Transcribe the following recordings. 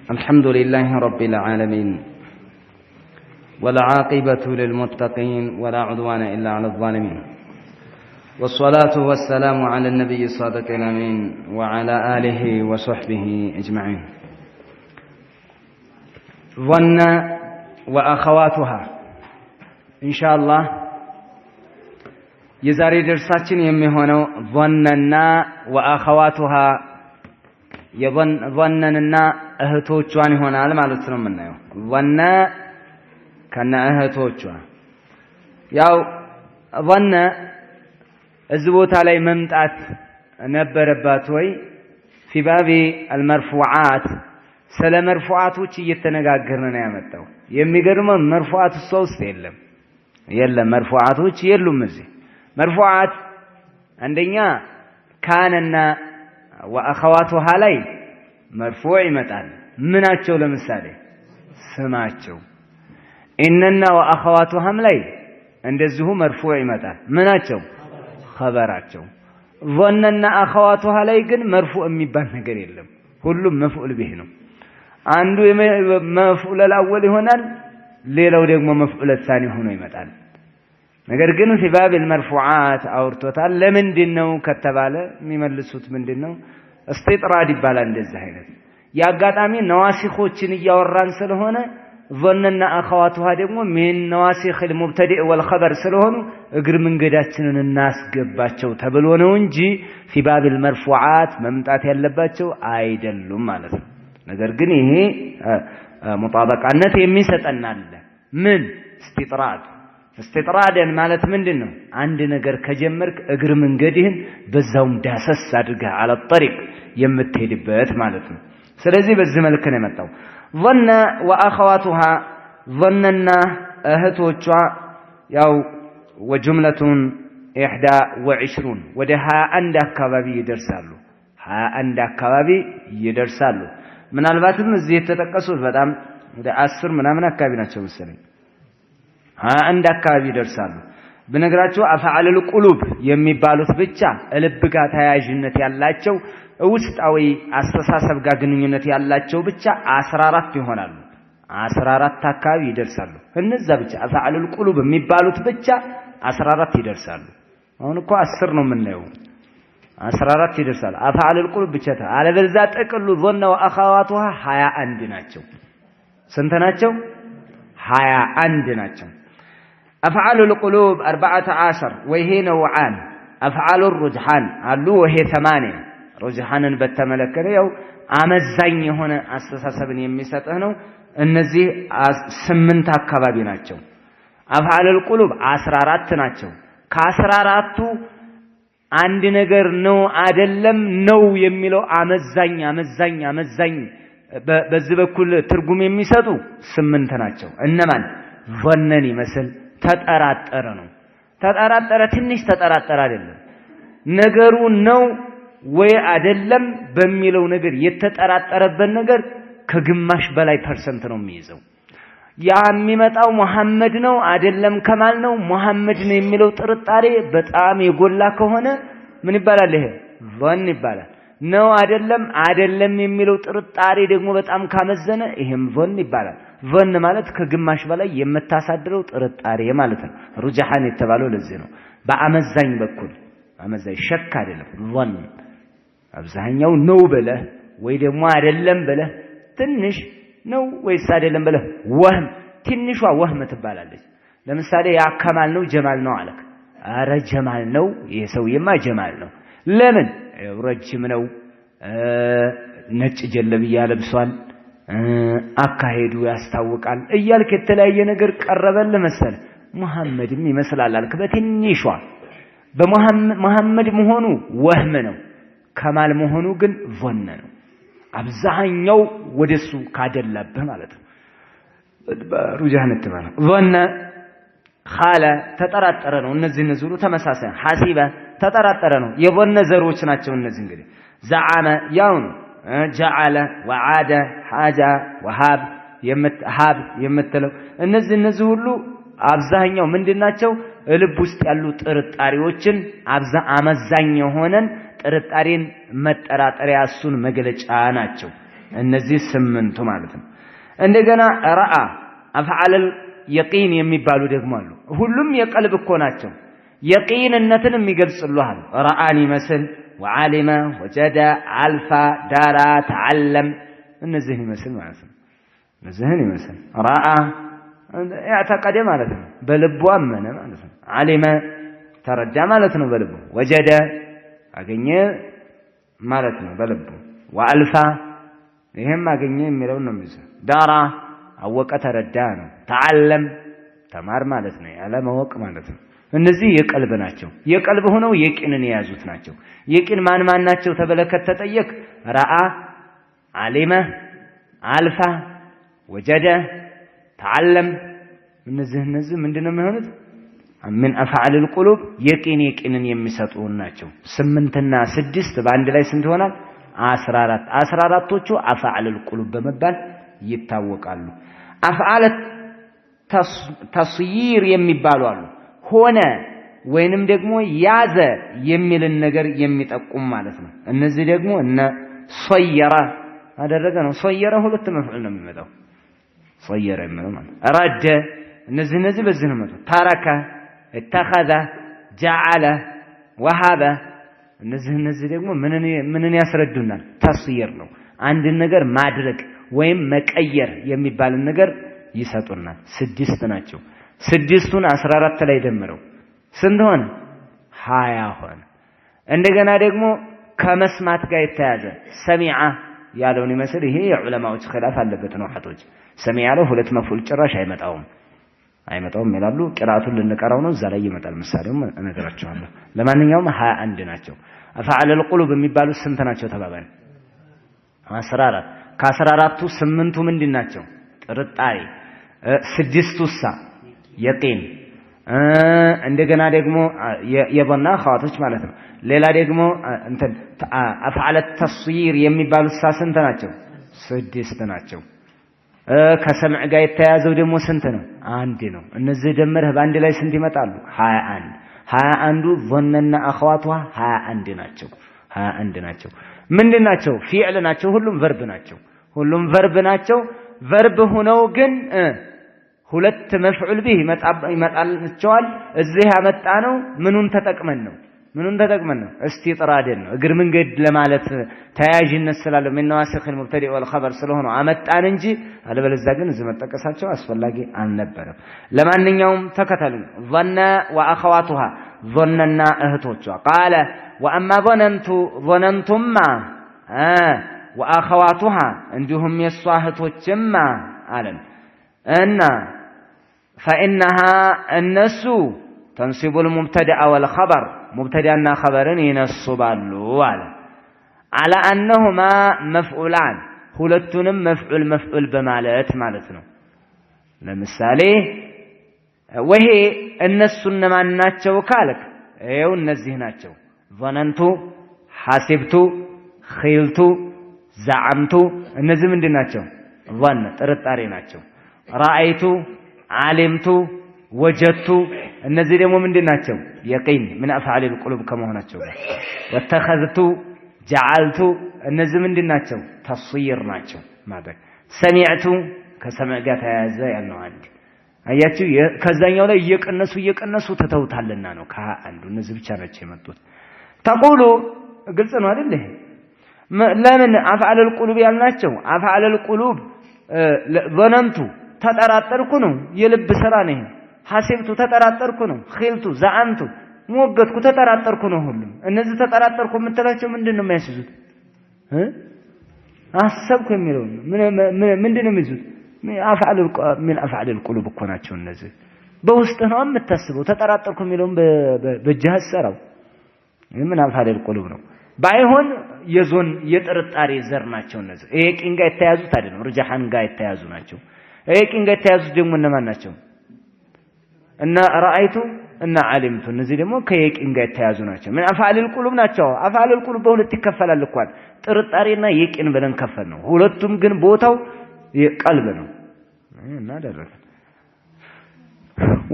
الحمد لله رب العالمين والعاقبة للمتقين ولا عدوان إلا على الظالمين والصلاة والسلام على النبي الصادق الأمين وعلى آله وصحبه أجمعين. ظن وأخواتها إن شاء الله የዛሬ ደርሳችን የሚሆነው ظنና وأخواتها የظنንና እህቶቿን ይሆናል ማለት ነው የምናየው። ظن ከነ እህቶቿ ያው ظن እዚህ ቦታ ላይ መምጣት ነበረባት ወይ? في باب المرفوعات ስለ መርፉዓቶች እየተነጋገርን ነው ያመጣው። የሚገርመው መርፉዓት እሷ ውስጥ የለም የለም፣ መርፉዓቶች የሉም እዚህ። መርፉዓት አንደኛ ካነና ወአኸዋቱሃ ላይ መርፉዕ ይመጣል። ምናቸው? ለምሳሌ ስማቸው። ኢነና ወአኸዋቱሃም ላይ እንደዚሁ መርፉዕ ይመጣል። ምናቸው? ኸበራቸው። ظنና አኸዋቱሃ ላይ ግን መርፉዕ የሚባል ነገር የለም። ሁሉም መፍዑል ቢህ ነው። አንዱ መፍዑል አወል ይሆናል፣ ሌላው ደግሞ መፍዑል ሳኒ ሆኖ ይመጣል። ነገር ግን ፊ ባብል መርፉዓት አውርቶታል። ለምንድን ነው ከተባለ የሚመልሱት ምንድን ነው? እስቲጥራድ ይባላል። እንደዚህ አይነት የአጋጣሚ ነዋሲኾችን እያወራን ስለሆነ ظنና አኸዋቱሃ ደግሞ ሚን ነዋሲኽ المبتدئ والخبر ስለሆኑ እግር መንገዳችንን እናስገባቸው ተብሎ ነው እንጂ في باب المرفوعات መምጣት ያለባቸው አይደሉም ማለት ነው። ነገር ግን ይሄ ሙጣበቃነት የሚሰጠን አለ። ምን استطراد استطرادا ማለት ምንድን ነው? አንድ ነገር ከጀመርክ እግር መንገድህን በዛውም ዳሰስ አድርገህ على الطريق የምትሄድበት ማለት ነው። ስለዚህ በዚህ መልክ ነው የመጣው። ظن وأخواتها ظنና እህቶቿ ያው وجملة 21 ወደ 21 አካባቢ ይደርሳሉ። 21 አካባቢ ይደርሳሉ። ምናልባትም እዚህ የተጠቀሱት በጣም ወደ 10 ምናምን አካባቢ ናቸው መሰለኝ። 21 አካባቢ ይደርሳሉ። ብነግራችሁ أفعال القلوب የሚባሉት ብቻ ልብ ጋር ተያያዥነት ያላቸው ውስጣዊ አስተሳሰብ ጋር ግንኙነት ያላቸው ብቻ 14 ይሆናሉ። 14 አካባቢ ይደርሳሉ። እነዛ ብቻ أفعال القلوب የሚባሉት ብቻ 14 ይደርሳሉ። አሁን እኮ 10 ነው የምናየው። 14 ይደርሳሉ። أفعال القلوب ብቻ አለበለዚያ ጥቅሉ ظن وأخواتها 21 ናቸው። ስንት ናቸው? 21 ናቸው። أفعال القلوب 14 وهي نوعان أفعال الرجحان አሉ وهي 8 ሩጅሓንን በተመለከተ ያው አመዛኝ የሆነ አስተሳሰብን የሚሰጥህ ነው። እነዚህ 8 አካባቢ ናቸው። أفعال القلوب 14 ናቸው። ከ14ቱ አንድ ነገር ነው አይደለም ነው የሚለው አመዛኝ አመዛኝ አመዛኝ በዚህ በኩል ትርጉም የሚሰጡ 8 ናቸው። እነማን? ظነን ይመስል ተጠራጠረ ነው። ተጠራጠረ ትንሽ ተጠራጠረ አይደለም፣ ነገሩ ነው ወይ አይደለም በሚለው ነገር የተጠራጠረበት ነገር ከግማሽ በላይ percent ነው የሚይዘው። ያ የሚመጣው መሐመድ ነው አይደለም ከማል ነው መሐመድ ነው የሚለው ጥርጣሬ በጣም የጎላ ከሆነ ምን ይባላል? ይሄ ظن ይባላል። ነው አይደለም አይደለም የሚለው ጥርጣሬ ደግሞ በጣም ካመዘነ ይሄም ظن ይባላል። ظن ማለት ከግማሽ በላይ የምታሳድረው ጥርጣሬ ማለት ነው። ሩጅሓን የተባለው ለዚህ ነው። በአመዛኝ በኩል አመዛኝ شك አይደለም ظن አብዛኛው ነው ብለህ ወይ ደግሞ አይደለም ብለህ ትንሽ ነው ወይስ አይደለም ብለህ وهم ትንሿ وهم ትባላለች። ለምሳሌ ያ ከማል ነው ጀማል ነው አለክ። አረ ጀማል ነው ይሄ ሰውዬማ ጀማል ነው። ለምን? ረጅም ነው፣ ነጭ ጀለብያ ለብሷል፣ አካሄዱ ያስታውቃል እያልክ የተለያየ ነገር ቀረበልህ መሰለህ። መሐመድም ይመስላል አልክ። በትንሿ በመሐመድ መሆኑ وهم ነው፣ ከማል መሆኑ ግን ظن ነው። አብዛኛው ወደሱ ካደላብህ ማለት ነው። ሩጃህን ትባለ ظن ኻለ ተጠራጠረ ነው። እነዚህ ሁሉ ተመሳሳይ። ሐሲበ ተጠራጠረ ነው። የظن ዘሮች ናቸው እነዚህ። እንግዲህ ዘዓመ ያው ነው። ጀዓለ ወዓደ ሓጃ ወሃብ ሃብ የምትለው እነዚህ ሁሉ አብዛኛው ምንድን ናቸው? ልብ ውስጥ ያሉ ጥርጣሬዎችን አመዛኝ የሆነን ጥርጣሬን መጠራጠሪያ እሱን መግለጫ ናቸው። እነዚህ 8ቱ ማለት ነው። እንደገና ረአ أفعال اليقين የሚባሉ ደግሞ አሉ። ሁሉም የቀልብ እኮ ናቸው። የቂንነትን የሚገልጽልሃል። ረአን ይመስል وعلم وجد ألفى درى تعلم እነዚህን ይመስል ማለት ነው። እነዚህን ይመስል رأى اعتقد ማለት ነው። በልቡ አመነ ማለት ነው። علم ተረዳ ማለት ነው በልቡ። وجد አገኘ ማለት ነው በልቡ። وألفى ይሄም አገኘ የሚለውን ነው የሚይዘው። درى አወቀ ተረዳ ነው። تعلم ተማር ማለት ነው፣ ያለ ማወቅ ማለት ነው። እነዚህ የቀልብ ናቸው። የቀልብ ሆነው የቂንን የያዙት ናቸው። የቂን ማን ማን ናቸው ተብለህ ከተጠየቅ رأى፣ علم፣ ألفى፣ وجد፣ تعلم እነዚህ ምንድነው የሚሆኑት? من أفعال القلوب የቂን የቂንን የሚሰጡ ናቸው። 8 እና 6 በአንድ ላይ ስንት ይሆናል? 14። 14ቶቹ أفعال القلوب በመባል ይታወቃሉ። أفعال التصيير የሚባሉ አሉ። ሆነ ወይንም ደግሞ ያዘ የሚልን ነገር የሚጠቁም ማለት ነው። እነዚህ ደግሞ እነ صير አደረገ ነው። صير ሁለት مفعول ነው የሚመጣው። صير የሚለው ማለት رد እነዚህ በዚህ ነው የሚመጣው። ترك፣ اتخذ፣ جعل፣ وهب እነዚህ ደግሞ ምንን ያስረዱናል? تصيير ነው። አንድን ነገር ማድረግ ወይም መቀየር የሚባልን ነገር ይሰጡናል። 6 ናቸው። 6ቱን 14 ላይ ደምረው ስንት ሆነ? 20 ሆነ። እንደገና ደግሞ ከመስማት ጋር የተያዘ ሰሚዓ ያለውን ይመስል ይሄ የዑለማዎች ኺላፍ አለበት ነው። ሐቶች ሰሚዓ ያለው ሁለት መፍዑል ጭራሽ አይመጣውም ይላሉ። ቂራአቱን ልንቀራው ነው፣ እዛ ላይ ይመጣል። ምሳሌውም እነግራቸዋለሁ። ለማንኛውም 21 ናቸው። አፍዓል القلوب የሚባሉት ስንት ናቸው ተባባልን? 14። ከ14ቱ 8ቱ ምንድን ናቸው? ጥርጣሬ። 6ቱሳ የቂን። እንደገና ደግሞ የበና ኻዋቶች ማለት ነው። ሌላ ደግሞ እንትን አፍዓለ ተስይር የሚባሉት ስንት ናቸው? 6 ናቸው። ከሰምዕ ጋር የተያያዘው ደግሞ ስንት ነው? 1 ነው። እነዚህ ደምረህ በአንድ ላይ ስንት ይመጣሉ? 21። 21ዱ ظنና አኸዋቷ 21 ናቸው። 21 ናቸው። ምንድን ናቸው? ፊዕል ናቸው። ሁሉም ቨርብ ናቸው። ሁሉም ቨርብ ናቸው። ቨርብ ሆነው ግን ሁለት መፍዑል ቢህ ይመጣልቸዋል። እዚህ ያመጣነው ምኑን ተጠቅመን ነው? ምኑን ተጠቅመን ነው? እስቲጥራድን ነው። እግር መንገድ ለማለት ተያያዥነት ስላለው من نواسخ المبتدئ والخبر ስለሆነ አመጣን እንጂ አለበለዚያ ግን እዚህ መጠቀሳቸው አስፈላጊ አልነበረም። ለማንኛውም ተከተሉ። ظن واخواتها ظنና እህቶቿ قال واما ظننت ظننتما واخواتها እንዲሁም የሷ እህቶችማ አለን እና فإنها እነሱ تنصب المبتدأ والخبر مبتدأና خبرን ይነስባሉ አለ። على أنهما مفعولان ሁለቱንም مفعول مفعول በማለት ማለት ነው። ለምሳሌ ወሄ እነሱ እነማን ናቸው ካልክ ይኸው እነዚህ ናቸው። ظننت፣ حسبت፣ خلت፣ زعمت እነዚህ ምንድን ናቸው? ظن ጥርጣሬ ናቸው። رأيت፣ علمت፣ وجدت እነዚህ ደግሞ ምንድን ናቸው? يقين من أفعال القلوب ከመሆናቸው ጋር። واتخذت፣ جعلت እነዚህ ምንድን ናቸው? تصيير ናቸው ማድረግ። سمعت ከ سمع ጋር ተያያዘ ያልነው አንድ አያችሁ። ከዛኛው ላይ እየቀነሱ እየቀነሱ ተተውታልና ነው ከአንዱ እነዚህ ብቻ ናቸው የመጡት። تقول ግልጽ ነው አይደል? ለምን أفعال القلوب ያልናቸው? أفعال القلوب ظننت ተጠራጠርኩ ነው፣ የልብ ስራ ነው። حسبت ተጠራጠርኩ ነው። خلت፣ زعمت ሞገትኩ ተጠራጠርኩ ነው። ሁሉም እነዚህ ተጠራጠርኩ የምትላቸው ምንድነው የሚያስይዙት? አሰብኩ የሚለው ምንድነው የሚይዙት? أفعال من أفعال القلوب እኮ ናቸው እነዚህ። በውስጥ ነው የምታስበው። ተጠራጠርኩ የሚለውን በእጅህ አትሰራው። من أفعال القلوب ነው። ባይሆን የ ظن የጥርጣሬ ዘር ናቸው እነዚህ። يقين ጋር የተያዙት አይደለም፣ رجحان ጋር የተያዙ ናቸው። يقين ጋር የተያዙት ደግሞ እነማን ናቸው? እና رأيت እና علمت እነዚህ ደግሞ ከ يقين ጋር የተያዙ ናቸው። من أفعال القلوب ናቸው። أفعال القلوب በሁለት ይከፈላል እኮ ጥርጣሬና يقين ብለን ከፈል ነው። ሁለቱም ግን ቦታው ቀልብ ነው። እና አደረገ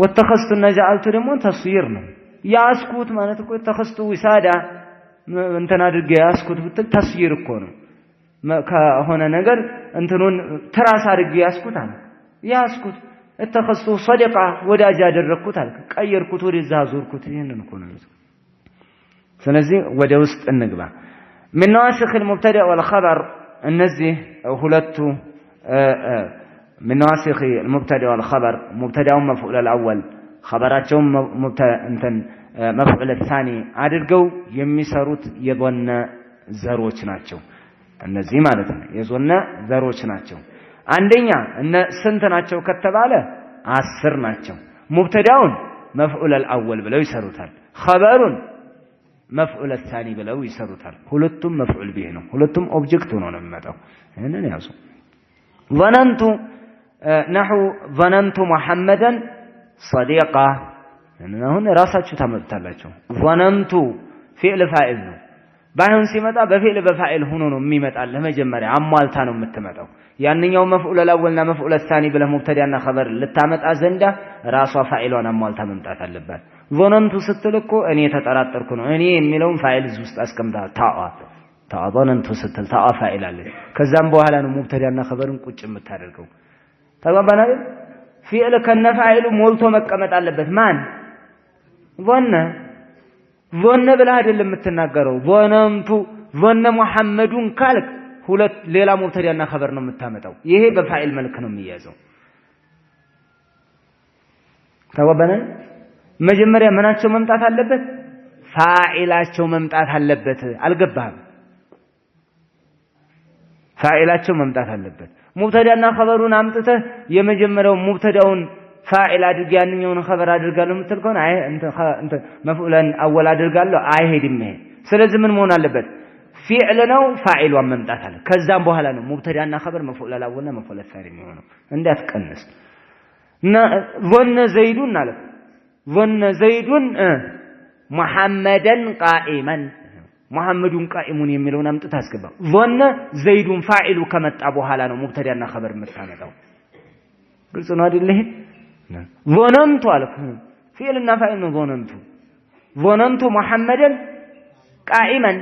واتخذت እና جعلت ደግሞ تصيير ነው። ያስኩት ማለት እኮ اتخذت وسادة እንትን አድርጌ ያስኩት ብትል تصيير እኮ ነው። ከሆነ ነገር እንትኑን ትራስ አድርጌ ያስኩት አለ። ያስኩት እተኸዝቱ ሰደቃ ወዳጅ አደረግኩት አልክ። ቀየርኩት፣ ወደዛ አዞርኩት። ይህንን እኮ ነው። ስለዚህ ወደ ውስጥ እንግባ። من نواسخ المبتدأ والخبر እነዚህ ሁለቱ من نواسخ المبتدأ والخبر ሙብተዳውን مفعول الأول ኸበራቸውን እንትን مفعول الثاني አድርገው የሚሰሩት የዞነ ዘሮች ናቸው። እነዚህ ማለት ነው የዞነ ዘሮች ናቸው። አንደኛ እነ ስንት ናቸው ከተባለ 10 ናቸው። ሙብተዳውን مفعول الأول ብለው ይሰሩታል። ኸበሩን مفعول الثاني ብለው ይሰሩታል። ሁለቱም مفعول به ነው። ሁለቱም object ሆኖ ነው የሚመጣው። ይሄንን ያዙ። ظننت نحو ظننت محمدا صديقا አሁን ራሳችሁ ታመጡታላችሁ። ظننت فعل فاعل ነው። ባይሆን ሲመጣ በ فعل በ فاعل ሆኖ ነው የሚመጣልህ። መጀመሪያ አሟልታ ነው የምትመጣው። ያንኛው مفعول الأول ና مفعول الثاني ብለህ ሙብተዳና ኸበር ልታመጣ ዘንዳ ራሷ ፋኢሏን አሟልታ መምጣት አለባት። ظننت ስትል እኮ እኔ የተጠራጠርኩ ነው። እኔ የሚለውን ፋኢል እዚህ ውስጥ አስቀምጠሃል። ታዋ ታዋ ظننت ስትል ታዋ ፋኢል አለች። ከዛም በኋላ ነው ሙብተዳና ኸበርን ቁጭ የምታደርገው። ተግባባን አይደል? فعل ከነ ፋኢሉ ሞልቶ መቀመጥ አለበት። ማን ظن ظن ብለህ አይደለም የምትናገረው። ظننت ظن محمد ካልክ ሁለት ሌላ ሙብተዳና ኸበር ነው የምታመጣው። ይሄ በፋኢል መልክ ነው የሚያዘው። ተግባባን? መጀመሪያ ምናቸው መምጣት አለበት? ፋኢላቸው መምጣት አለበት። አልገባህም? ፋኢላቸው መምጣት አለበት። ሙብተዳና ኸበሩን አምጥተህ የመጀመሪያው ሙብተዳውን ፋኢል አድርግ ያንኛውን ኸበር አድርጋለሁ የምትል ከሆነ አይ እንተ مفعول أول አድርጋለሁ አይሄድም ይሄ። ስለዚህ ምን መሆን አለበት? فعل ነው ፋኢሏን መምጣት አለ። ከዛም በኋላ ነው ሙብተዳና ኸበር مفعول الأول ና مفعول الثاني የሚሆነው። እንዳትቀንስ። እና ظن زيد አለ ظن زيد محمدا قائما محمد قائم የሚለውን አምጥተህ አስገባ። ظن زيد ፋኢሉ ከመጣ በኋላ ነው ሙብተዳና ኸበር የምታመጣው። ግልጽ ነው አይደል? ይሄ ظننت አልክ فعل ና فاعل ነው። ظننت ظننت محمدا قائما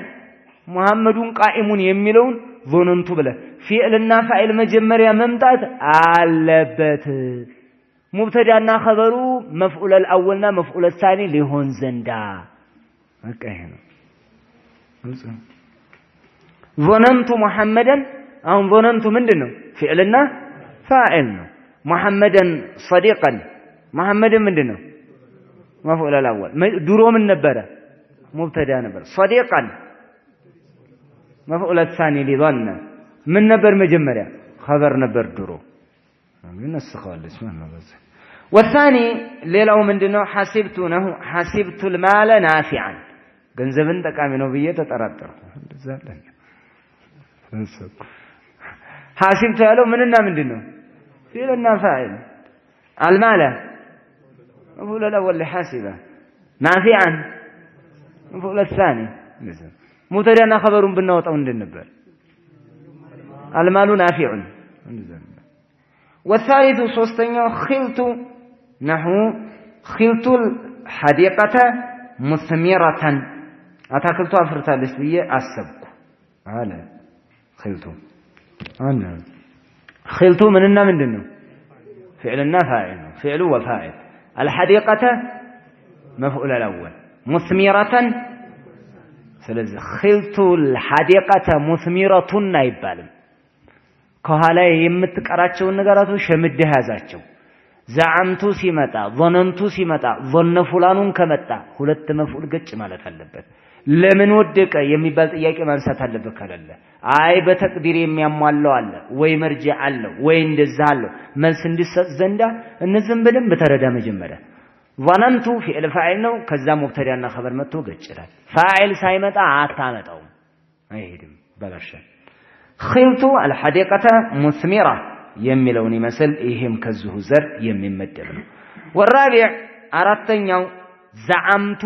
محمد قائم የሚለውን ظننت ብለህ فعل ና فاعل መጀመሪያ መምጣት አለበት። ሙብተዳና ኸበሩ مفعول الأول ና مفعول الثاني ሊሆን ዘንዳ በቃ ይሄ ነው። ግልጽ ነው። ظننت محمدا አሁን ظننت ምንድን ነው? فعل ና فاعل ነው። محمدا صديقا መሐመድን ምንድን ነው? مفعول الأول። ድሮ ምን ነበረ? ሙብተዳ ነበር። صديقا مفعول الثاني لظن ምን ነበር መጀመሪያ? ኸበር ነበር ድሮ። ግን ነስኸዋለች ማለት ነው። በዚህ والثاني ሌላው ምንድነው? حسبت ነው حسبت المال نافعا ገንዘብን ጠቃሚ ነው ብዬ ተጠራጠርኩ። እንደዛ አለ። حسبت ያለው ምንና ምንድን ነው? فعل ና فاعل። المال مفعول الأول لحسب نافعا مفعول الثاني። ሙብተዳና ኸበሩን ብናወጣው ምንድን ነበር? المال نافع። والثالث ሶስተኛው خلت نحو خلت الحديقة مثمرة አታክልቷ አፍርታለች ብዬ አሰብኩ አለ። خلت አነ خلت ምንና ምንድን ነው? فعل ና فاعل ነው። فعل وفاعل። الحديقة مفعول الأول مثمرة። ስለዚህ خلت الحديقة مثمرة አይባልም። ከኋላ የምትቀራቸውን ነገራቶች ሸምደህ ያዛቸው። زعمت ሲመጣ ظننت ሲመጣ ظن فلان ከመጣ ሁለት مفعول ገጭ ማለት አለበት። ለምን ወደቀ የሚባል ጥያቄ ማንሳት አለበት። ከሌለ አይ በ تقدير የሚያሟላው አለ ወይ مرجع አለው ወይ እንደዛ አለው መልስ እንዲሰጥ ዘንዳ እነዚህን በደንብ ተረዳ። መጀመሪያ ظننت فعل فاعل ነው። ከዛ ሙብተዳና ኸበር መጥቶ ገጭ ይላል። فاعل ሳይመጣ አታመጣውም፣ አይሄድም። በላሻል خلت الحديقة مثمرة የሚለውን ይመስል ይሄም ከዚሁ ዘር የሚመደብ ነው። والرابع አራተኛው زعمت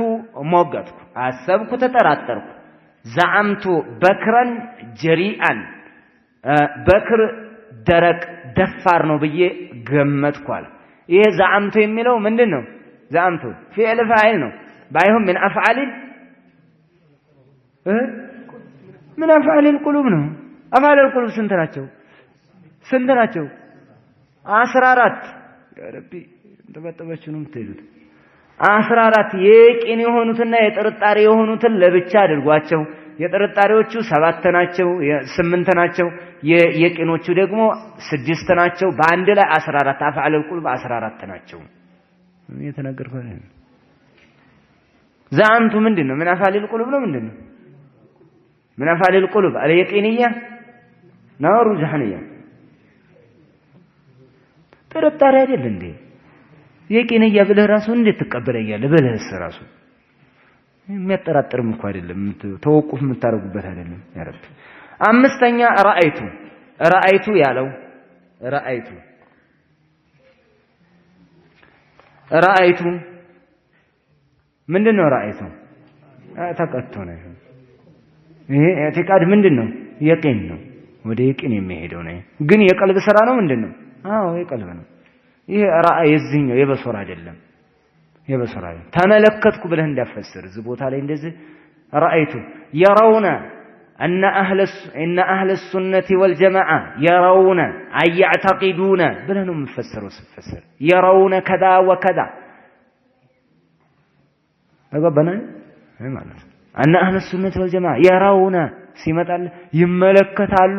ሞገትኩ፣ አሰብኩ፣ ተጠራጠርኩ። زعمت بكرا جريئا በክር ደረቅ ደፋር ነው ብዬ ገመትኩ አለ። ይሄ زعمت የሚለው ምንድን ነው? زعمت فعل فاعل ነው። ባይሆን من أفعال القلوب ነው። أفعال القلوب ስንት ናቸው? ስንት ናቸው? 14። يا ربي ተበጠበችሁ ነው የምትሄዱት። 14 የቂን የሆኑትና የጥርጣሬ የሆኑትን ለብቻ አድርጓቸው። የጥርጣሬዎቹ 7 ናቸው፣ 8 ናቸው። የቂኖቹ ደግሞ 6 ናቸው። በአንድ ላይ 14 أفعال القلوب 14 ናቸው። የተናገርኩት زعمت ምንድነው? من أفعال القلوب ነው። ምንድነው? من أفعال القلوب اليقينية ነው رجحانية? ጥርጣሬ አይደል እንዴ? يقينية ብለህ ራሱ እንዴት ትቀበለኛለህ? ብለህስ ራሱ የሚያጠራጥርም እኮ አይደለም፣ توقف የምታደርጉበት አይደለም። يا ربي። አምስተኛ رأيت رأيت ያለው رأيت رأيت ምንድነው? رأيت ተቀጥቶ ነው። ይሄ اعتقاد ምንድነው? يقين ነው። ወደ يقين የሚሄደው ነው። ግን የቀልብ ስራ ነው። ምንድነው? አዎ የቀልብ ነው። ይሄ رأى የዚህኛው የ بصر አይደለም። የ بصر አይደለም። ተመለከትኩ ብለህ እንዳፈስር እዚህ ቦታ ላይ እንደዚህ رأيت يرون أن أهل السنة والجماعة يرون أي يعتقدون ብለህ ነው የምፈስረው። ስትፈስር يرون كذا وكذا ተገባና ማለት أن أهل السنة والجماعة يرون ሲመጣል ይመለከታሉ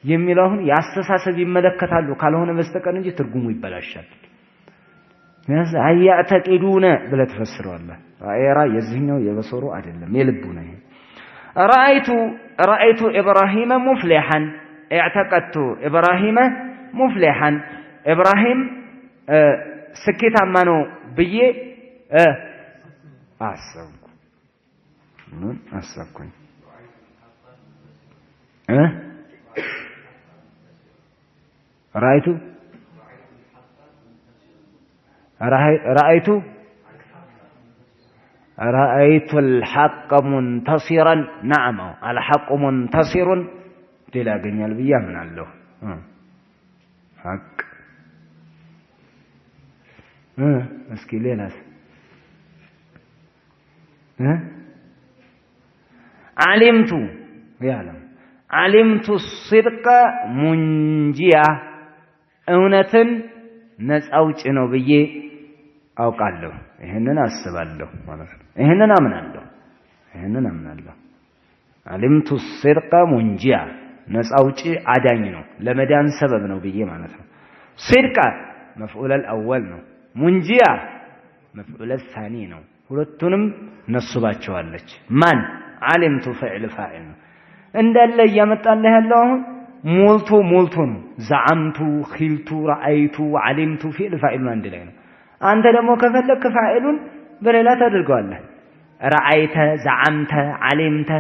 የሚለው አሁን የአስተሳሰብ ይመለከታሉ ካልሆነ በስተቀር እንጂ ትርጉሙ ይበላሻል። أي يعتقدون ብለህ ትፈስረዋለህ። رأى የዚህኛው የ بصر ኡ አይደለም የልቡ ነው። ይሄ رأيت رأيت إبراهيم مفلحا اعتقدت إبراهيم مفلحا ኢብራሂም ስኬታማ ነው ብዬ አሰብኩ አሰብኩኝ። رأيت رأيت رأيت الحق منتصرا نعم الحق منتصر ድል ያገኛል ብዬ አምናለሁ። ሐቅ እስኪ ሌላስ? علمت ያለው علمت الصدق منجيا እውነትን ነፃ አውጪ ነው ብዬ አውቃለሁ። ይህንን አስባለሁ ማለት ነው። ይህንን አምናለሁ። ይህንን አምናለሁ። علمت الصدق منجيا ነፃ አውጪ አዳኝ ነው፣ ለመዳን ሰበብ ነው ብዬ ማለት ነው። صدق مفعول الأول ነው። منجيا مفعول الثاني ነው። ሁለቱንም ነስባቸዋለች። ማን علمت فعل فاعل ነው። እንዳለ እያመጣልህ ያለው አሁን ሞልቶ ሞልቶ ነው። زعمت፣ خلت፣ رأيت፣ علمت فعل فاعل ኡ አንድ ላይ ነው። አንተ ደግሞ ከፈለግክ فاعل ኡን በሌላ ታደርገዋለህ። رأيت፣ زعمت፣ علمت፣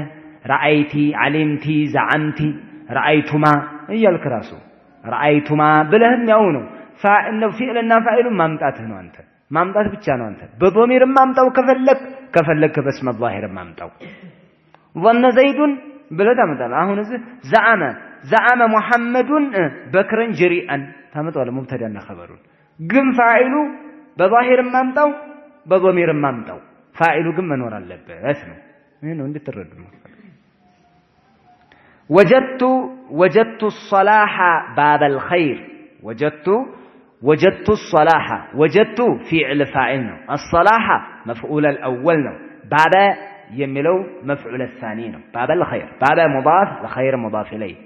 رأيت፣ علمت፣ زعمت፣ رأيتما እያልክ ራሱ رأيتما ብለህም ያው ነው። فعل ና فاعل ኡን ማምጣትህ ነው። አንተ ማምጣት ብቻ ነው። አንተ በ ضمير ም ማምጣው ከፈለክ ከፈለክ በ اسم ظاهر ማምጣው። ظن زيد ብለህ ታመጣለህ። አሁን እዚህ زعم زعم محمد بكرا جريئا ታመጣዋለህ። مبتدأ ና خبر ኡን ግን فاعل ኡ በ ظاهر ማምጣው በ ضمير ማምጣው فاعل ኡ ግን መኖር አለበት ነው። ይሄ ነው እንድትረዱ ነው። وجدت وجدت الصلاح باب الخير وجدت وجدت الصلاح وجدت فعل فاعل ነው። الصلاح مفعول الأول ነው። باب የሚለው مفعول الثاني ነው። باب الخير باب مضاف الخير مضاف إليه።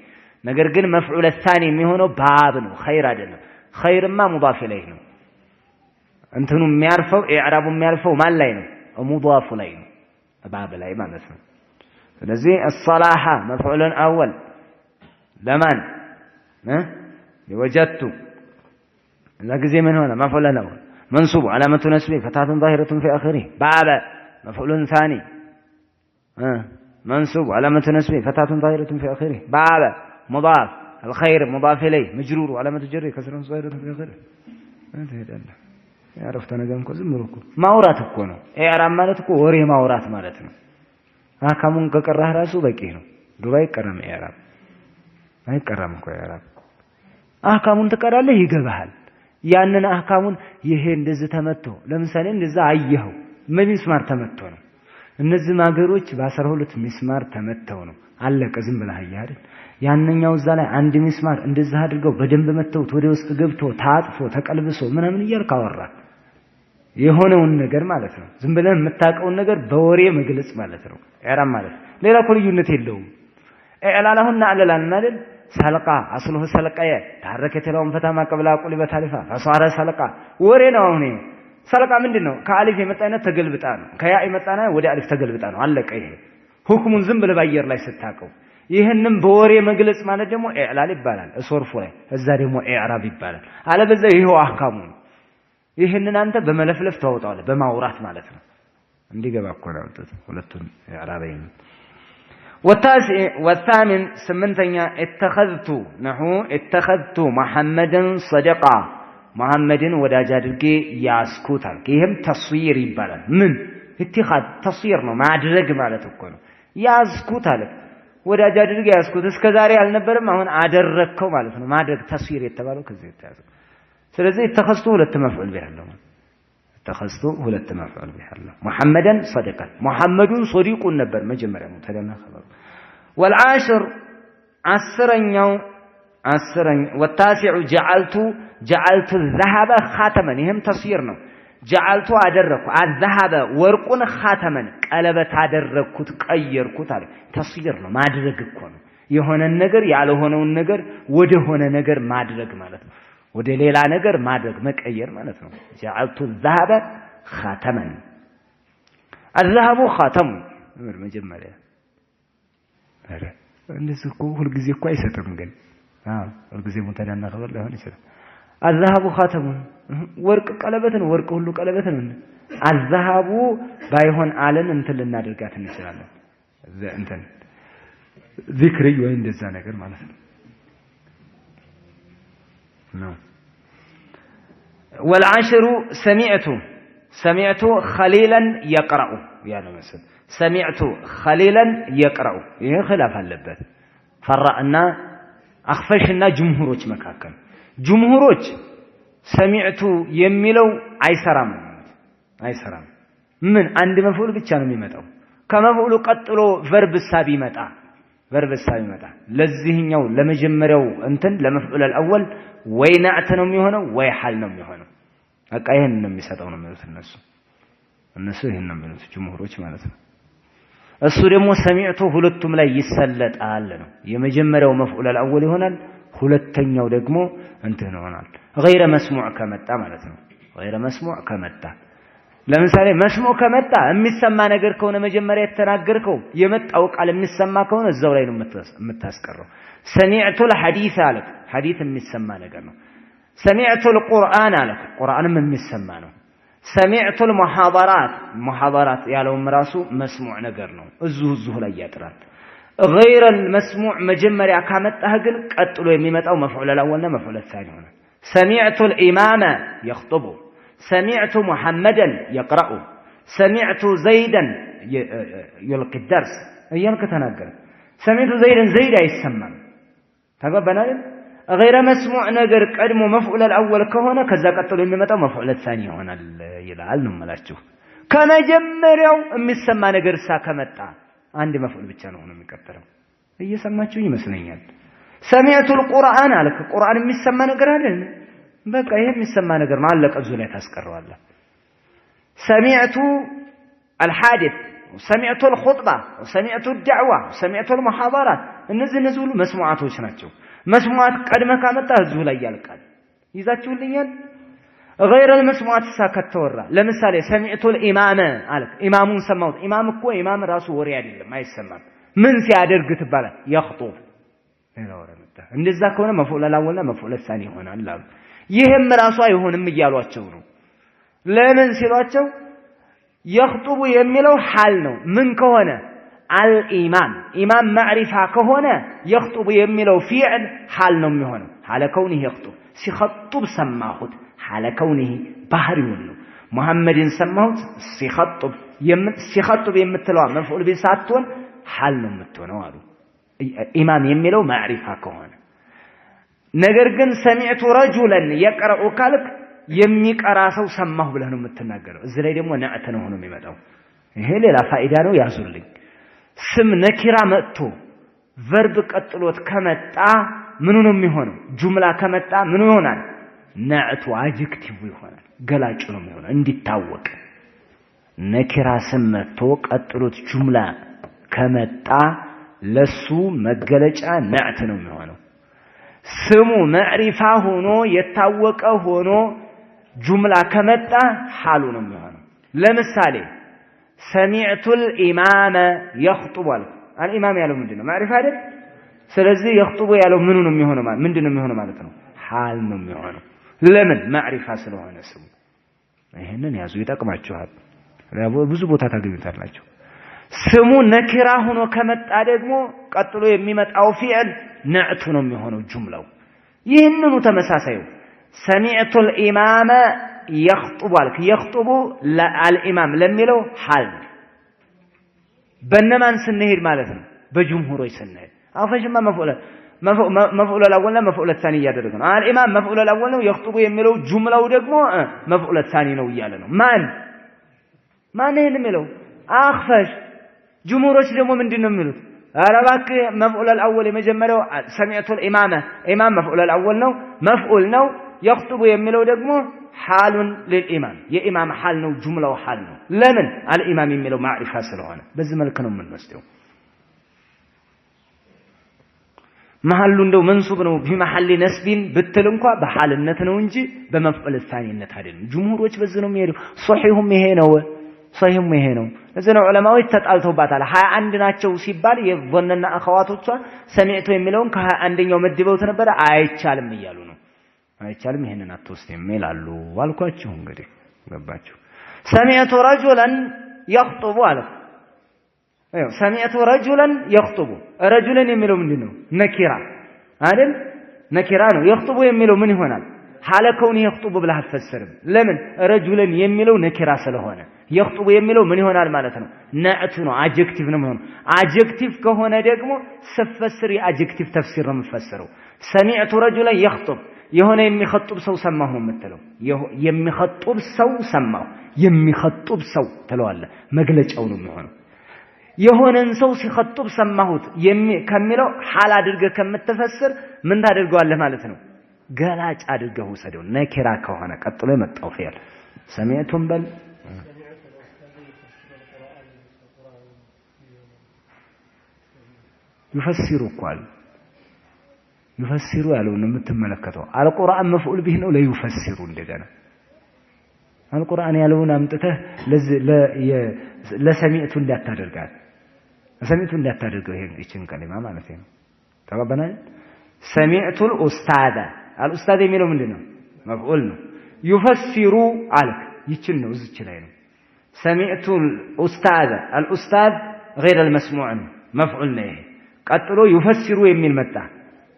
ነገር ግን مفعول الثاني የሚሆነው باب ነው፣ خير አይደለም። خير ማ مضاف إليه ነው። እንትኑ የሚያርፈው إعراب ኡ የሚያርፈው ማን ላይ ነው? مضاف ላይ ነው፣ باب ላይ ማለት ነው። ስለዚህ الصلاح مفعول أول ለማን وجدت እዛ ጊዜ ምን ሆነ? مفعول أول منصوب علامة نصبه فتحة ظاهرة في آخره باب مفعول ثاني منصوب علامة نصبه فتحة ظاهرة في آخره باب مضاف الخير مضاف إليه مجرور علامة جره كسرة ظاهرة في آخره። ትሄዳለህ። ያረፍተ ነገር እኮ ዝም ብሎ እኮ ማውራት እኮ ነው። إعراب ማለት እኮ ወሬ ማውራት ማለት ነው። أحكام ኡን ከቀራህ ራሱ በቂ ነው። ድሮ አይቀራም إعراب አይቀራም እኮ إعراب። أحكام ኡን ትቀራለህ፣ ይገባሃል። ያንን أحكام ኡን ይሄ እንደዚህ ተመቶ ለምሳሌ እንደዛ አየኸው በሚስማር ተመቶ ነው። እነዚህ ማገሮች በ12 ሚስማር ተመተው ነው። አለቀ። ዝም ብለህ አየህ አይደል? ያንኛው እዛ ላይ አንድ ሚስማር እንደዛ አድርገው በደንብ መተውት ወደ ውስጥ ገብቶ ታጥፎ ተቀልብሶ ምናምን እያልክ አወራህ። የሆነውን ነገር ማለት ነው። ዝም ብለህ የምታውቀውን ነገር በወሬ መግለጽ ማለት ነው። إعراب ማለት ሌላ እኮ ልዩነት የለውም። إعلال አሁን እናዕልላለን አይደል? سلقا أصله سلقي تحركت الواو فتح ما قبلها قلبت ألفا فصار سلقا ወሬ ነው። አሁን ይሄ سلقا ምንድን ነው? ከ ألف የመጣ አይነት ተገልብጣ ነው። ከ ياء የመጣና ወደ ألف ተገልብጣ ነው። አለቀ። ይሄ ሁክሙን ዝም ብለህ ባየር ላይ ስታውቀው፣ ይህንም በወሬ መግለጽ ማለት ደግሞ إعلال ይባላል። ሶርፉ ላይ እዛ ደግሞ إعراب ይባላል። አለበዛ ይሄው አህካሙ ነው። ይህንን አንተ በመለፍለፍ ታወጣዋለህ፣ በማውራት ማለት ነው። እንዲገባ እኮ ነው ያወጡት ሁለቱን إعرابين። والثامن ስምንተኛ اتخذت نحو اتخذت محمدا صديقا መሐመድን ወዳጅ አድርጌ ያስኩት አልክ። ይህም تصيير ይባላል። ምን اتخاذ تصيير ነው፣ ማድረግ ማለት እኮ ነው። ያዝኩት አለ፣ ወዳጅ አድርጌ ያዝኩት። እስከ ዛሬ አልነበረም፣ አሁን አደረግከው ማለት ነው። ማድረግ تصيير የተባለው ከዚህ የተያዘው። ስለዚህ اتخذت ሁለት مفعول به አለው። اتخذت ሁለት مفعول به አለው። محمدا صديقا محمد صديق ነበር መጀመሪያ مبتدأ ና خبر ኡ። والعاشر አስረኛው አስረኛ والتاسع جعلت جعلت الذهب خاتما ይህም تصيير ነው። جعلت አደረግኩ الذهب ወርቁን خاتما ቀለበት አደረግኩት ቀየርኩት አለ። تصيير ነው፣ ማድረግ እኮ ነው። የሆነን ነገር ያልሆነውን ነገር ወደ ሆነ ነገር ማድረግ ማለት ነው። ወደ ሌላ ነገር ማድረግ መቀየር ማለት ነው። جعلت الذهب خاتما الذهب خاتم መጀመሪያ ኧረ እንደዚህ እኮ ሁልጊዜ እኮ አይሰጥም፣ ግን አዎ ሁልጊዜ مبتدأ ና خبر ላይሆን ይችላል። الذهب خاتم ወርቅ ቀለበት ነው። ወርቅ ሁሉ ቀለበት ነው። الذهب ባይሆን አለን እንትን ልናደርጋት እንችላለን። እንትን ذكري ወይ እንደዛ ነገር ማለት ነው ነው። والعاشر سمعت سمعت خليلا يقرأ ያለ መሰል سمعت خليلا يقرأ ይሄ خلاف አለበት ፈራእና አኽፈሽና ጅምሁሮች መካከል። ጅምሁሮች سمعت የሚለው አይሰራም አይሰራም። ምን አንድ مفعول ብቻ ነው የሚመጣው። ከ مفعول ኡ ቀጥሎ verb ሳ ቢመጣ verb ሳ ቢመጣ ለዚህኛው ለመጀመሪያው እንትን ለ مفعول الأول ወይ نعت ነው የሚሆነው ወይ حال ነው የሚሆነው። በቃ ይሄን ነው የሚሰጠው ነው የሚሉት እነሱ እነሱ ይሄን ነው የሚሉት ጅምሁሮች ማለት ነው። እሱ ደግሞ سمعت ሁለቱም ላይ ይሰለጣል ነው። የመጀመሪያው مفعول الأول ይሆናል፣ ሁለተኛው ደግሞ እንትን ይሆናል። غير مسموع ከመጣ ማለት ነው። غير مسموع ከመጣ ለምሳሌ مسموع ከመጣ የሚሰማ ነገር ከሆነ መጀመሪያ የተናገርከው የመጣው ቃል የሚሰማ ከሆነ እዛው ላይ ነው የምታስቀረው። سمعت الحديث አለክ፣ ሐዲስ የሚሰማ ነገር ነው። سمعت القرآن አለክ፣ ቁርአንም የሚሰማ ነው። سمعت المحاضرات محاضرات ያለውም ራሱ مسموع ነገር ነው። እዚሁ እዚሁ ላይ ያጥራል። غير المسموع መጀመሪያ ካመጣህ ግን ቀጥሎ የሚመጣው مفعول الأول ና مفعول الثاني ይሆናል። سمعت الإمام يخطب፣ سمعت محمدا يقرأ፣ سمعت زيدا يلقي الدرس እያልክ ተናገረ። سمعت زيدا ዘይድ አይሰማም። ተግባባን አይደል? غير مسموع ነገር ቀድሞ مفعول الأول ከሆነ ከዛ ቀጥሎ የሚመጣው مفعول الثاني ይሆናል ይላል ነው የምላችሁ። ከመጀመሪያው የሚሰማ ነገር እሳ ከመጣ አንድ مفعول ብቻ ነው ሆኖ የሚቀጥለው። እየሰማችሁ ይመስለኛል። سمعت القرآن አልክ። ቁርአን የሚሰማ ነገር አይደል? በቃ ይሄ የሚሰማ ነገር ነው። አለቀ። እዚሁ ላይ ታስቀረዋለህ። سمعت الحديث፣ سمعت الخطبة፣ سمعت الدعوة፣ سمعت المحاضرات እነዚህ እነዚህ ሁሉ መስሙዓቶች ናቸው። مسموعات ቀድመህ ካመጣህ እዚሁ ላይ ያልቃል። ይዛችሁልኛል። غير المسموعات እሳ ከተወራ ለምሳሌ سمعت الإمام አልክ። ኢማሙን ሰማሁት። ኢማም እኮ ኢማም ራሱ ወሬ አይደለም፣ አይሰማም። ምን ሲያደርግ ትባላል? يخطب ሌላ ወሬ መጣ። እንደዛ ከሆነ مفعول الأول ና مفعول الثاني ይሆናል አሉ። ይህም ራሱ አይሆንም እያሏቸው ነው። ለምን ሲሏቸው يخطب የሚለው حال ነው። ምን ከሆነ الإمام ኢማም معرفة ከሆነ يخطب የሚለው فعل حال ነው የሚሆነው። حال كونه يخطب ሲኸጡብ ሰማሁት። حال كونه ባህሪውን ነው። ሙሐመድን ሰማሁት ሲኸጡብ ሲኸጡብ የምትለዋ مفعول به ሳትሆን حال ነው የምትሆነው አሉ። ኢማም የሚለው معرفة ከሆነ ነገር ግን سمعت رجلا يقرأ ካልክ የሚቀራ ሰው ሰማሁ ብለህ ነው የምትናገረው። እዚህ ላይ ደግሞ نعت ነው ሆኖ የሚመጣው። ይሄ ሌላ ፋኢዳ ነው፣ ያዙልኝ። ስም نكرة መጥቶ verb ቀጥሎት ከመጣ ምኑ ነው የሚሆነው? جملة ከመጣ ምኑ ይሆናል? نعت ኡ adjective ይሆናል፣ ገላጩ ነው የሚሆነው እንዲታወቅ። نكرة ስም መጥቶ ቀጥሎት جملة ከመጣ ለሱ መገለጫ نعت ነው የሚሆነው። ስሙ معرفة ሆኖ የታወቀ ሆኖ جملة ከመጣ ሓሉ ነው የሚሆነው። ለምሳሌ سمعت الإمام يخطب አልኩ። الإمام ያለው ምንድን ነው? معرفة አይደል? ስለዚህ يخطب ያለው ምኑ ነው የሚሆነው? ምንድን ነው የሚሆነው ማለት ነው? حال ነው የሚሆነው። ለምን? معرفة ስለሆነ ስሙ። ይሄንን ያዙ፣ ይጠቅማችኋል። ብዙ ቦታ ታገኙታላችሁ። ስሙ نكرة ሆኖ ከመጣ ደግሞ ቀጥሎ የሚመጣው فعل نعت ኡ ነው የሚሆነው ጁምላው። ይህንኑ ተመሳሳዩ سمعت الإمام يخطب አልክ። يخطب الإمام ለሚለው حال ነው። በነማን ስንሄድ ማለት ነው? በጅምሁሮች ስንሄድ። አፈሽማ مفعول الأول ና مفعول الثاني እያደረገ ነው። الإمام مفعول الأول ነው። يخطب የሚለው ጁምላው ደግሞ مفعول الثاني ነው እያለ ነው። ማን ማን ይሄን የሚለው? አኽፈሽ። ጅምሁሮች ደግሞ ምንድን ነው የሚሉት? ኧረ እባክህ مفعول الأول የመጀመሪያው سمعت الإمام إمام مفعول الأول ነው፣ مفعول ነው። يخطب የሚለው ደግሞ حال للإمام የ إمام حال ነው፣ ጁምላው حال ነው። ለምን? الإمام የሚለው معرفة ስለሆነ በዚህ መልክ ነው የምንወስደው። መሐሉ እንደው منصوب ነው بمحل نصب ብትል እንኳ በሐልነት ነው እንጂ በ مفعول ثاني ነት አይደለም። ጅምሁሮች በዚህ ነው የሚሄዱ። ሶሒሁም ይሄ ነው፣ ሶሒሁም ይሄ ነው። እዚህ ነው ዑለማዎች ተጣልተውባታል። 21 ናቸው ሲባል የظنና አኸዋቶቿ سمعت የሚለውን ከ21ኛው መድበውት ነበረ። አይቻልም እያሉ ነው። አይቻልም ይሄንን አትወስድም ይላሉ። አልኳችሁ እንግዲህ ገባችሁ። سمعت رجلا يخطب አለ። سمعت رجلا يخطب رجلا የሚለው ምንድን ነው? نكرة አይደል? نكرة ነው። يخطب የሚለው ምን ይሆናል? حال كونه يخطب ብለህ አትፈስርም። ለምን? رجلا የሚለው نكرة ስለሆነ يخطب የሚለው ምን ይሆናል ማለት ነው? نعت ነው፣ adjective ነው የሚሆነው። adjective ከሆነ ደግሞ ስፈስር የ adjective تفسير ነው የምፈስረው። سمعت رجلا يخطب የሆነ የሚኸጡብ ሰው ሰማሁ ነው የምትለው። የሚኸጡብ ሰው ሰማሁ፣ የሚኸጡብ ሰው ትለዋለህ። መግለጫው ነው የሚሆነው። የሆነን ሰው ሲኸጡብ ሰማሁት ከሚለው حال አድርገህ ከምትፈስር ምን ታደርገዋለህ ማለት ነው? ገላጭ አድርገህ ውሰደው። نكرة ከሆነ ቀጥሎ የመጣው فعل سمعت ም በል يفسر እኮ አለ። يفسر ያለውን ነው የምትመለከተው። القرآن مفعول به ነው ለ يفسر። እንደገና القرآن ያለውን አምጥተህ ለ سمعت እንዳታደርጋት፣ ለ سمعت እንዳታደርገው ይሄን እቺን كلمة ማለት ነው። ተቀበናል። سمعت الأستاذ الأستاذ የሚለው ምንድን ነው? مفعول ነው። يفسر አልክ። ይችን ነው እዚች ላይ ነው። سمعت الأستاذ الأستاذ غير المسموع ነው፣ مفعول ነው ይሄ። ቀጥሎ يفسر የሚል መጣ።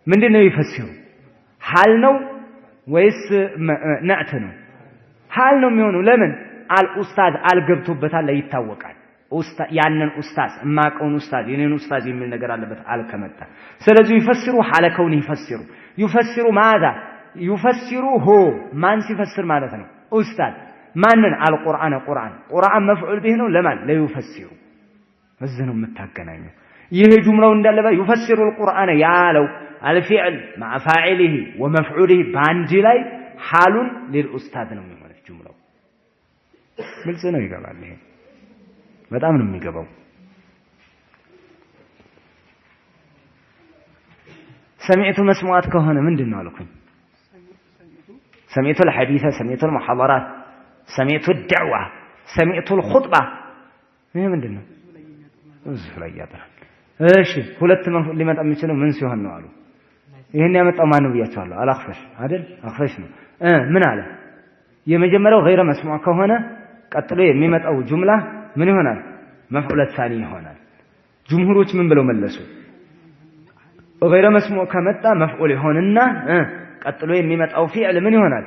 ምንድን ነው يفسر? حال ነው ወይስ نعت ነው? حال ነው የሚሆነው። ለምን? الأستاذ ال ገብቶበታል፣ ይታወቃል። ያንን ኡስታዝ እማቀውን ኡስታዝ የኔን ኡስታዝ የሚል ነገር አለበት ال ከመጣ። ስለዚህ يفسر حال كونه يفسر يفسر ماذا يفسر هو ማን ሲፈስር ማለት ነው? ኡስታዝ ማንን? القرآن ቁርአን ቁርአን مفعول به ነው ለማን? ለ يفسر። እዚህ ነው የምታገናኘው። ይሄ ጁምላው እንዳለ يفسر القرآن ያለው الفعل مع فاعله ومفعوله በአንድ ላይ حال للأستاذ ነው የሚሆነው ጁምላው። ግልጽ ነው፣ ይገባል። ይሄ በጣም ነው የሚገባው። سمعت مسموعات ከሆነ ምንድን ነው አልኩኝ? سمعت الحديث፣ سمعت المحاضرات፣ سمعت الدعوة፣ سمعت الخطبة። ይሄ ምንድን ነው? እዚሁ ላይ ያጥራል። እሺ ሁለት ሊመጣ የሚችለው ምን ሲሆን ነው አሉ። ይሄን ያመጣው ማን ነው ብያቸዋለሁ። አልአኽፈሽ አይደል? አኽፈሽ ነው። ምን አለ? የመጀመሪያው غير مسموع ከሆነ ቀጥሎ የሚመጣው ጁምላ ምን ይሆናል? مفعول ثاني ይሆናል። ጅምሁሮች ምን ብለው መለሱ? غير مسموع ከመጣ مفعول ይሆንና ቀጥሎ የሚመጣው فعل ምን ይሆናል?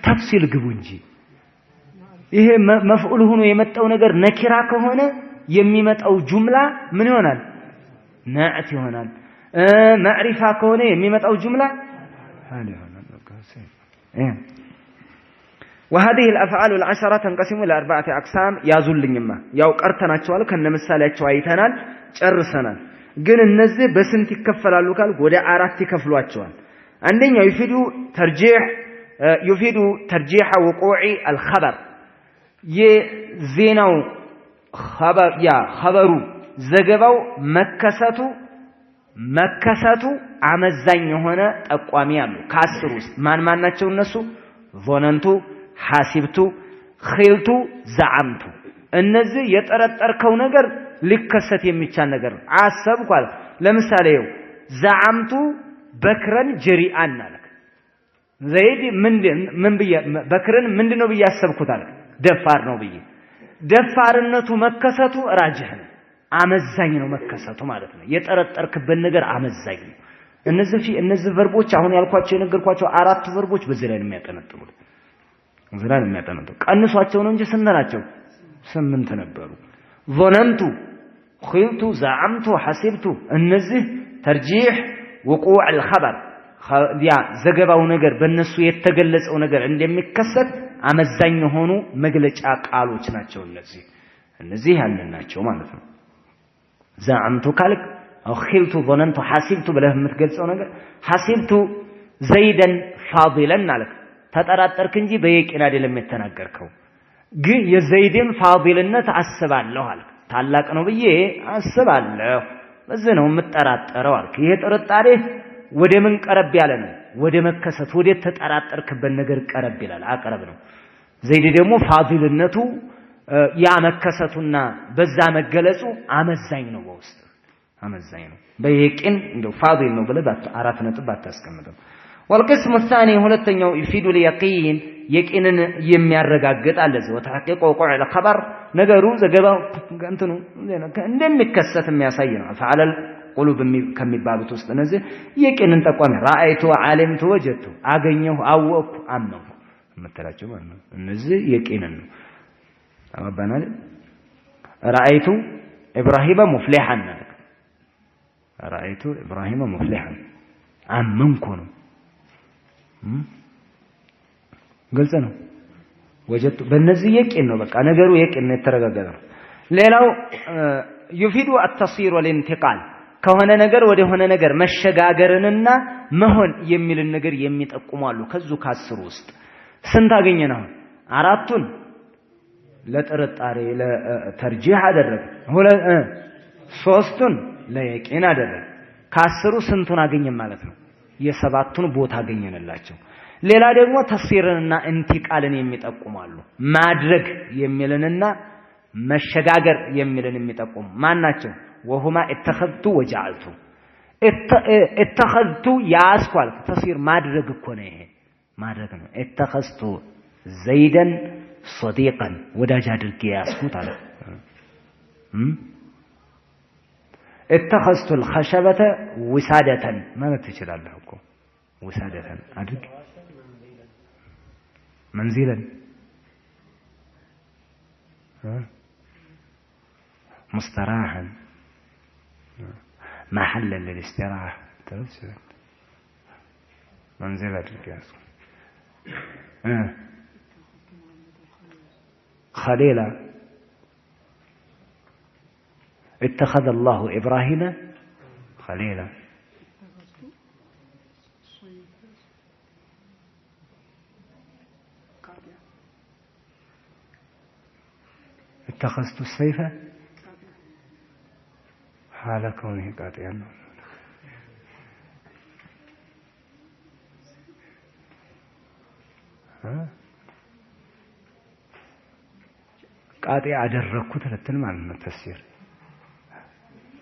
تفصيل ግቡ እንጂ ይሄ مفعول ሆኖ የመጣው ነገር نكرة ከሆነ የሚመጣው جملة ምን ይሆናል? نعت ይሆናል። معرفة ከሆነ የሚመጣው جملة حال ይሆናል። وهذه الأفعال العشرة تنقسم إلى أربعة أقسام ያዙልኝማ ያው ቀርተናቸዋል ከነምሳሌያቸው አይተናል ጨርሰናል። ግን እነዚህ በስንት ይከፈላሉ ካልክ ወደ አራት ይከፍሏቸዋል። አንደኛው يفيد ترجيح وقوع الخبر የዜናው ያ ኸበሩ ዘገባው መከሰቱ አመዛኝ የሆነ ጠቋሚ አሉ። ከአስር ውስጥ ማን ማን ናቸው እነሱ? ظننت፣ حسبت፣ خلت፣ زعمت። እነዚህ የጠረጠርከው ነገር ሊከሰት የሚቻል ነገር ነው። አሰብኩ አለ። ለምሳሌ ይኸው زعمت بكرا جريئا አለክ። ዘይድ ምን ብዬ በክርን ምንድነው ብዬ አሰብኩት አለክ። ደፋር ነው ብዬ። ደፋርነቱ መከሰቱ راجح ነው፣ አመዛኝ ነው መከሰቱ ማለት ነው። የጠረጠርክበት ነገር አመዛኝ ነው። እነዚህ verb ኦች አሁን ያልኳቸው የነገርኳቸው አራቱ verb ኦች በዚህ ላይ ነው የሚያጠነጥኑት። እዚህ ላይ ነው የሚያጠነጥኑት። ቀንሷቸው ነው እንጂ ስንት ናቸው? 8 ነበሩ። ظننت፣ خلت፣ زعمت፣ حسبت እነዚህ ترجيح وقوع الخبر ያ ዘገባው ነገር በእነሱ የተገለጸው ነገር እንደሚከሰት አመዛኝ የሆኑ መግለጫ ቃሎች ናቸው። እነዚህ ያንን ናቸው ማለት ነው። زعمت ካልክ أو خلت፣ ظننت፣ حسبت ብለህ የምትገልጸው ነገር حسبت زيدا فاضلا አልክ። ተጠራጠርክ እንጂ በ يقين አይደለም የተናገርከው። ግን የዘይድን ፋዲልነት አስባለሁ አልክ። ታላቅ ነው ብዬ አስባለሁ፣ በዚህ ነው የምጠራጠረው አልክ። ይሄ ጥርጣሬ ወደ ምን ቀረብ ያለ ነው? ወደ መከሰት፣ ወደ ተጠራጠርክበት ነገር ቀረብ ይላል፣ አቅረብ ነው። ዘይድ ደግሞ ፋዲልነቱ ያ መከሰቱና በዛ መገለጹ አመዛኝ ነው፣ በውስጥ አመዛኝ ነው። በ يقين እንደው فاضل ነው ብለህ አራት ነጥብ ባታስቀምጥም። والقسم الثاني ሁለተኛው يفيد اليقين የቂንን የሚያረጋግጥ አለ። وتحقيق وقوع الخبر ነገሩ ዘገባው እንትኑ እንደሚከሰት የሚያሳይ ነው። أفعال القلوب ከሚባሉት ውስጥ እነዚህ የቂንን ጠቋሚ رأيت፣ علمت፣ وجدت አገኘሁ፣ አወቅኩ፣ አመንኩ የምትላቸው ማለት ነው። እነዚህ የቂንን ነው። አባባና رأيت إبراهيم مفلحا رأيت إبراهيم مفلحا አመንኩ ነው። ግልጽ ነው። وجدت በእነዚህ የቂን ነው። በቃ ነገሩ የቂን ነው፣ የተረጋገጠ ነው። ሌላው يفيد التصيير والانتقال ከሆነ ነገር ወደ ሆነ ነገር መሸጋገርንና መሆን የሚልን ነገር የሚጠቁሙ አሉ። ከዙ ከአስሩ ውስጥ ስንት አገኘን አሁን? አራቱን ለጥርጣሬ ለ ترجيح አደረገ፣ ሶስቱን ለ يقين አደረገ። ከአስሩ ስንቱን አገኘን ማለት ነው? የሰባቱን ቦታ አገኘንላቸው። ሌላ ደግሞ تصيير ንና انتقال ን የሚጠቁማሉ። ማድረግ የሚልንና መሸጋገር የሚልን የሚጠቁሙ ማን ናቸው? وهما اتخذت وجعلت። اتخذت ያዝኩ አልክ። تصيير ማድረግ እኮ ነው፣ ይሄ ማድረግ ነው። اتخذت زيدا صديقا ወዳጅ አድርጌ ያዝኩት አለ። اتخذت الخشبة وسادة ማለት ትችላለህ እኮ وسادة አድርግ منزلا مستراحا محلا للاستراحة منزل አድርግ ያዝኩ خليلا اتخذ الله إبراهيم خليلا اتخذت السيف حال كونه قاطعا ቃጢ አደረግኩት ልትል ማለት ነው። ተፍሲር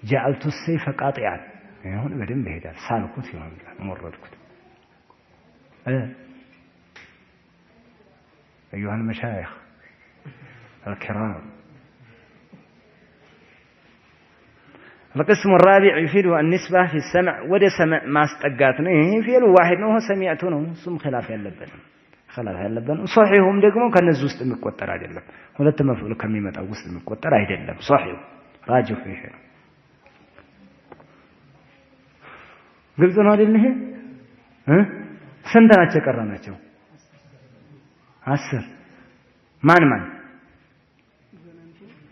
ጀዐልቱ ሰይፈ ቃጢአን ይሁን በደንብ ይሄዳል። ሳልኩት ይሆናል ሞረድኩት። أيها المشايخ الكرام القسم الرابع يفيد النسبة في السمع ወደ ሰምዕ ማስጠጋት ነው። ይሄ ፊዕሉ ዋሂድ ነው፣ ሰሚዕቱ ነው። እሱም ኺላፍ ያለበት ነው። ኺላፍ ያለበት ነው። ሶሒሁም ደግሞ ከነዚህ ውስጥ የሚቆጠር አይደለም። ሁለት መፍዑል ከሚመጣው ውስጥ የሚቆጠር አይደለም። ሶሒሁ ራጅሁ ይሄ ነው። ግልጽ ነው አይደል? ይሄ ስንት ናቸው የቀረናቸው? 10። ማን ማን?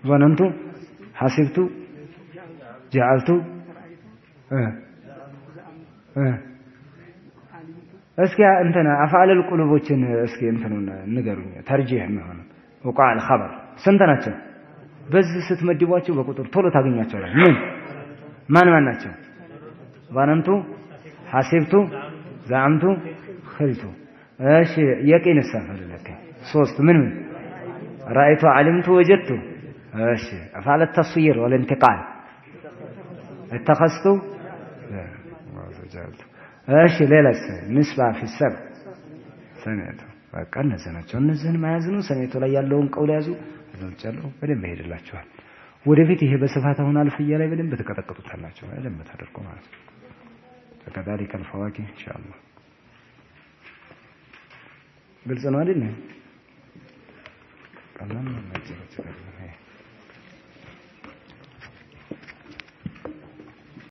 ظننቱ፣ ሐሲብቱ፣ ጀዐልቱ፣ እስኪ እንትን አፍዓለል ቁሉቦችን እስኪ እንትኑን ንገሩኝ። ተርጂህ የሚሆነው ወቃል ኸበር ስንት ናቸው? በዚህ ስትመድቧቸው በቁጥር ቶሎ ታገኟቸዋላችሁ። ምን ማን ማን ናቸው? ظننቱ፣ ሐሲብቱ፣ ዘዐምቱ፣ ኽልቱ። እሺ የቂን ፈልለከ ሶስት ምን ምን? ረአይቱ፣ ዓሊምቱ፣ ወጀድቱ። እሺ አፍዓለ ተስይር ወልኢንቲቃል እተኸዝቱ፣ ጀዐልቱ። እሺ ሌላስ? ንስባ ፊ ሰብዕ ሰሚዕቱ። በቃ እነዚህ ናቸው። እነዚህን መያዝ ነው። ሰሚዕቱ ላይ ያለውን ቀውል ያዙ። እዛ ውጭ ያለው በደንብ ይሄድላችኋል። ወደፊት ይሄ በስፋት አሁን አልፍያ ላይ በደንብ ትቀጠቅጡታላችሁ። በደንብ ታደርጉ ማለት ነው። فكذلك الفواكه إن شاء الله። ግልጽ ነው አይደል? ቀላል ነው።